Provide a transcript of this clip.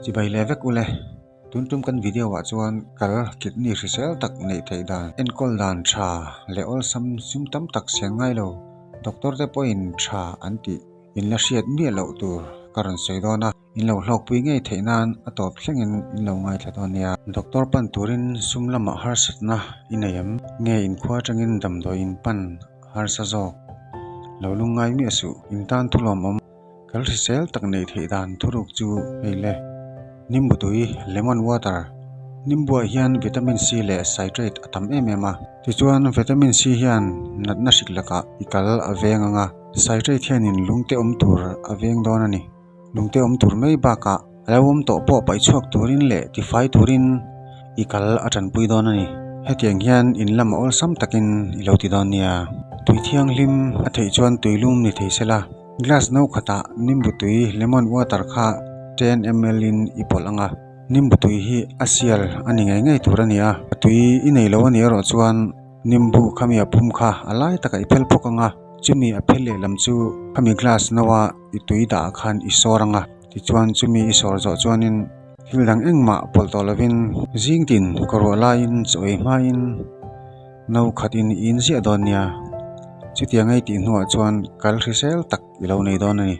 Chibai leh vek ule, tun tum kan video ah chuan kal kidney hrisel tak neih theih dan, enkawl dan tha leh awlsam sum tam tak siam ngai lo, doctor te pawhin tha an tih in la hriat miah loh tur ka rawn sawi dawn a, in lo hlawkpui ngei theih nan a tawp thlengin in lo ngaithla dawn nia. Doctor pan turin sum lamah harsatna i nei em? Nge inkhua atangin damdawi in pan harsa zawk? Lo lungngai miah suh, in tan thulawmawm. Kal hrisel tak neih theih dan thuruk chu hei le. Nimbu tui, lemon water, Nimbuah hian vitamin C leh citrate a tam em em a. Tichuan vitamin C hian natna hrik lakah i kal a veng ang a, citrate hianin lungte awm tur a veng dawn a ni. Lungte awm tur mai bakah a lo awm tawh pawh paih chhuak turin leh tifai turin i kal a tanpui dawn a ni. Hetiang hian in lamah awlsam takin i lo ti dawn nia. Tui thianghlim a theih chuan tuilum ni thei sela. Glass no khatah nimbu tui lemon water kha ten ml in i pawlh ang a, nimbu tui hi a sial a ni ngei ngei tur a ni a, a tui i nei lo a nih erawh chuan nimbu khami a pum kha a lai takah i phel phawk ang a, chumi a phel leh lam chu khami glass no a i tui dah ah khan i sawr ang a, tichuan chumi i sawr zawh chuanin thil dang engmah pawlh tawh lovin zing tin kawruah laiin chaw ei hmain. No khatin i inziah dawn nia. Chutiang ei tih hnuah chuan kal hrisel tak i lo nei dawn a ni.